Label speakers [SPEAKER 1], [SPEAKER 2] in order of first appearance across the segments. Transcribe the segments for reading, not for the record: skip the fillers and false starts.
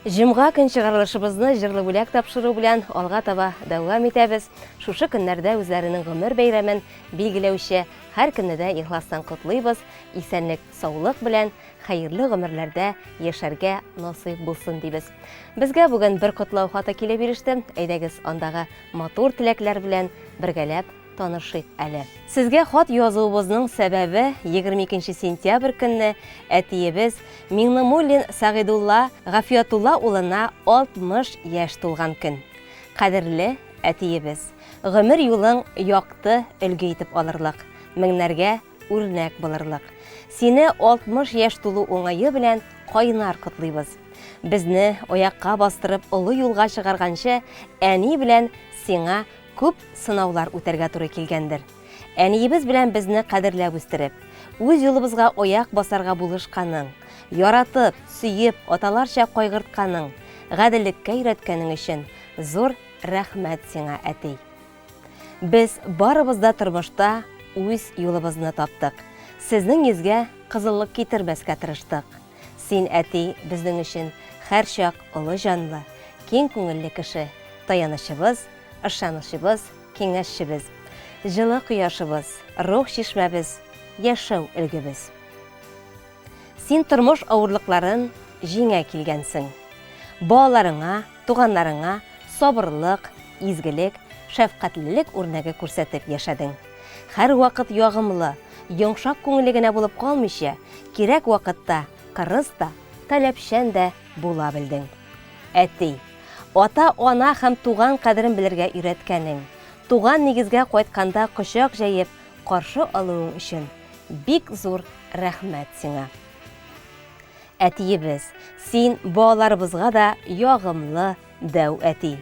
[SPEAKER 1] Җомга көн чыгарылышыбызны җырлы бүләк тапшыру белән алга таба дәвам итәбез. Шушы көннәрдә үзләренең гомер бәйрәмен билгеләүче һәркемне дә ихластан котлыйбыз. Исәнлек, саулык белән хәерле гомерләрдә яшәргә насыйп булсын дибез. Безгә бүген бер котлау хаты килеп иреште. Әйдәгез, андагы матур теләкләр белән бергәләп танышыйк әле. Сезгә хат язуыбызның сәбәбе, 22 сентябрь көнне әтиебез Миңнемуллин Сәгыйдулла Гафиятулла улына 60 яшь тулган көн. Кадерле әтиебез, гомер юлың якты өлге итеп алырлык, меңнәргә үрнәк булырлык. Сине 60 яшь тулу уңае белән кайнар котлыйбыз. Безне аякка бастырып олы юлга чыгарганчы, әни белән сиңа Күп сынаулар үтәргә туры килгәндер. Әниебез белән безне кадерләп үстереп, үз юлыбызга аяк басарга булышканың, яратып, сөеп, аталарча кайгыртканың, гаделлеккә өйрәткәнең өчен зур рәхмәт сиңа, әти. Без барыбыз да тормышта үз юлыбызны таптык. Сезнең йөзгә кызыллык китермәскә тырыштык. Син, әти, безнең өчен һәрчак олы җанлы, киң күңелле кеше, таянычыбыз, ышанычыбыз, киңәшчебез, җылы кояшыбыз, рух чишмәбез, яшәү өлгебез. Син тормыш авырлыкларын җиңә килгәнсең. Балаларыңа, туганнарыңа сабырлык, изгелек, шәфкатьлелек үрнәге күрсәтеп яшәдең. Һәрвакыт ягымлы, йомшак күңелле генә булып калмыйча, кирәк вакытта кырыс та, таләпчән дә була белдең. Әти, ата-ана һәм туган кадерен белергә өйрәткәнең, туган нигезгә кайтканда кочак җәеп каршы алуың өчен бик зур рәхмәт сиңа. Әтиебез, син балаларыбызга да ягымлы дәү әти.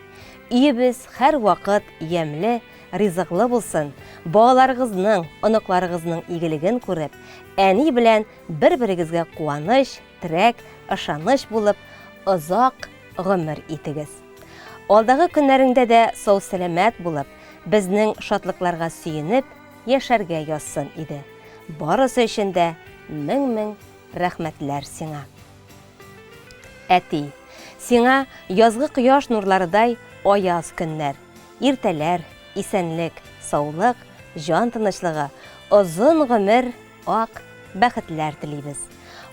[SPEAKER 1] Өебез һәрвакыт ямьле, ризыклы булсын, балаларыгызның, оныкларыгызның игелеген күреп, әни белән бер-берегезгә куаныч, терәк, ышаныч булып, озак гомер итегез. Алдагы көннәреңдә дә сау-сәламәт булып, безнең шатлыкларга сөенеп яшәргә язсын иде. Барысы өчен дә мең-мең рәхмәтләр сиңа. Әти, сиңа язгы кояш нурларыдай аяз көннәр, иртәләр, исәнлек, саулык, җан тынычлыгы, озын гомер, ак бәхетләр телибез.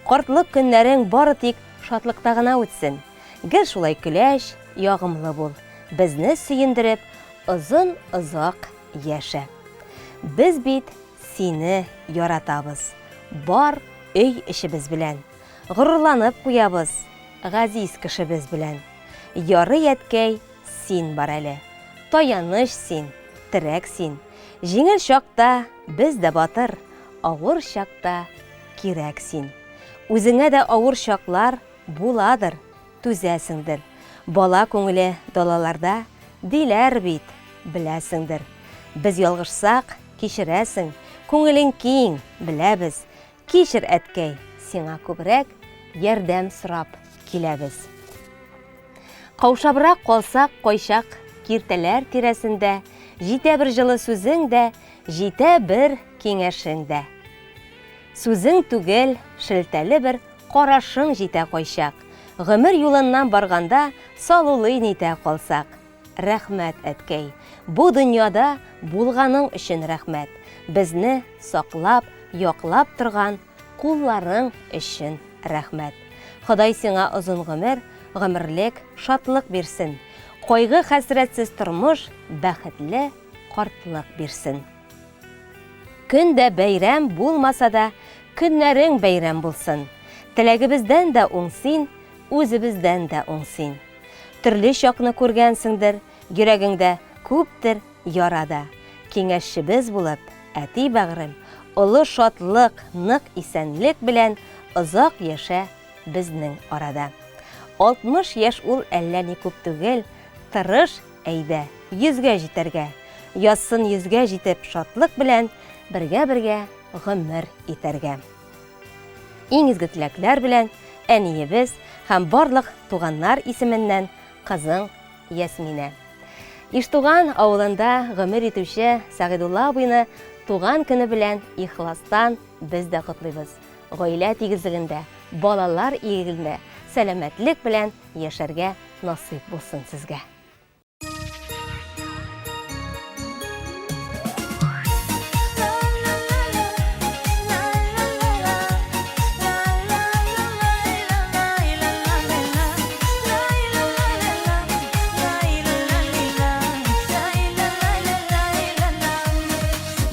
[SPEAKER 1] Картлык көннәрең бары тик шатлыкта гына үтсен. Гел шулай көләч, ягымлы бул. Безне сөендереп, озын-озак яшә. Без бит сине яратабыз, бар өй эчебез белән. Горурланып куябыз, газиз кешебез белән. Ярый, әткәй, син бар әле. Таяныч син, терәк син. Җиңел чакта без дә батыр, авыр чакта кирәк син. Үзеңә дә авыр чаклар буладыр, түзәсеңдер. Бала күңеле далаларда, диләр бит, беләсеңдер. Без ялгышсак, кичерәсең, күңелең киң, беләбез. Кичер, әткәй, сиңа күбрәк ярдәм сорап киләбез. Каушабрак калсак кайчак киртәләр тирәсендә, җитә бер җылы сүзең дә, җитә бер киңәшең дә. Сүзең түгел, шелтәле бер карашың җитә кайчак. Гомер юлыннан барганда салулый нитә калсак. Рәхмәт, әткәй, бу дөньяда булганың өчен рәхмәт. Безне саклап, яклап торган кулларың өчен рәхмәт. Ходай сиңа озын гомер, гомерлек шатлык бирсен. Кайгы-хәсрәтсез тормыш, бәхетле картлык бирсен. Көн дә бәйрәм булмаса да, көннәрең бәйрәм булсын. Теләгебездән дә уң син, үзебездән дә уң син. Төрле чакны күргәнсеңдер, йөрәгеңдә күптер яра да. Киңәшчебез булып, әти бәгърем, олы шатлык, нык исәнлек белән озак яшә безнең арада. 60 яшь ул әллә ни күп түгел, тырыш, әйдә, йөзгә җитәргә. Язсын йөзгә җитеп шатлык белән бергә-бергә гомер итәргә. Иң изге теләкләр белән әниебез һәм барлык туганнар исеменнән кызың Ясминә. Иштуган авылында гомер итүче Сәгыйдулла абыйны туган көне белән ихластан без дә котлыйбыз. Гаилә тигезлегендә, балалар игелегендә, сәламәтлек белән яшәргә насыйп булсын сезгә.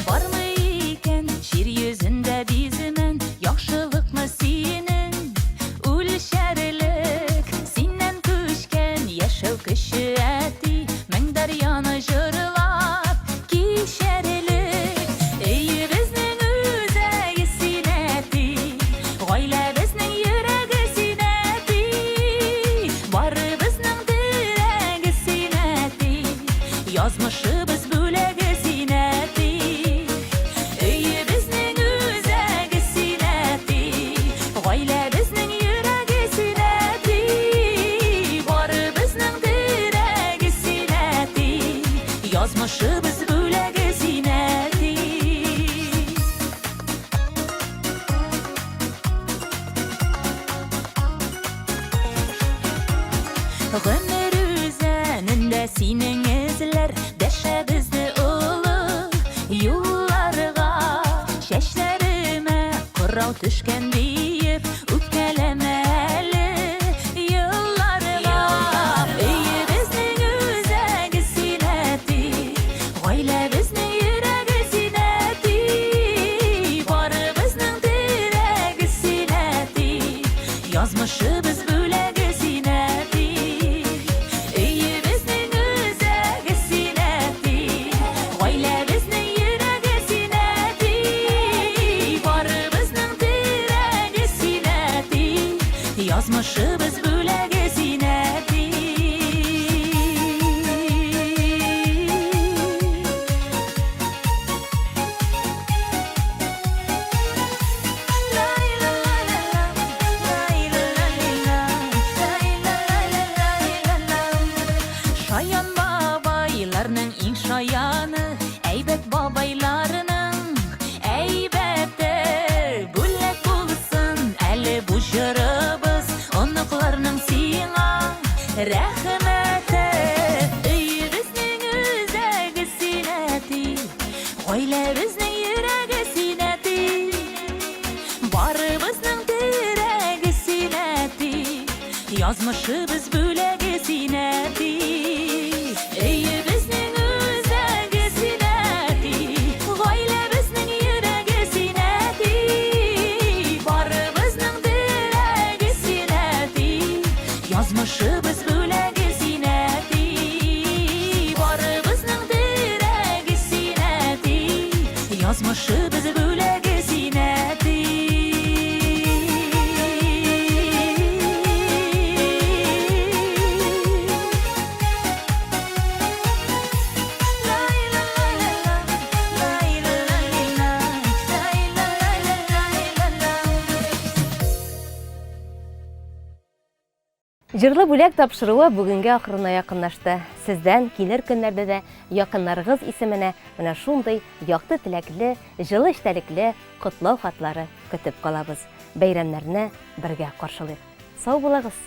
[SPEAKER 2] Бармы икән җир йөзендә биземен Яхшылыкны синең үлчәрлек Синнән күчкән яшәү көче әти Мең дәрьяны җырлап кичәрлек Өебезнең үзәге син әти Гаиләбезнең йөрәге син әти Барыбызның терәге син әти Язмышыбыз бүләге син, әти. Өебезнең үзәге син, әти. Гаиләбезнең йөрәге син, әти. Барыбызның терәге син, әти. Язмышыбыз бүләге син, әти. Гомер үзәнендә синең эзләр Дәшә безне олы юлларга. Чәчләремә кырау төшкән диеп Үпкәләмә әле елларга. Өебезнең үзәге син, әти, Гаиләбезнең йөрәге син, әти, Барыбызның терәге син, әти, Язмышыбыз бүләге син, әти. Өебезнең үзәге син, әти, Гаиләбезнең йөрәге син, әти, Барыбызның терәге син, әти, Язмышыбыз бүләге син, әти. Шаян бабайларның иң шаяны, әйбәт бабайларның әйбәте. Бүләк булсын әле бу җырыбыз, оныкларның сиңа рәхмәте. Өебезнең үзәге син, әти, Гаиләбезнең йөрәге син, әти, Барыбызның терәге син, әти, Язмышыбыз бүләге син, әти. Өебезнең үзәге син, әти, Гаиләбезнең йөрәге син, әти, Барыбызның терәге син, әти, Язмышыбыз бүләге син, әти. Барыбызның терәге син, әти. Язмышыбыз бүләге син, әти.
[SPEAKER 1] Җырлы бүләк тапшыруы бүгенге ахырына якынлашты. Сездән килер көннәрдә дә якыннарыгыз исеменә менә шундый якты теләкле, җылы эчтәлекле котлау хатлары көтеп калабыз. Бәйрәмнәрне бергә каршылыйк. Сау булыгыз!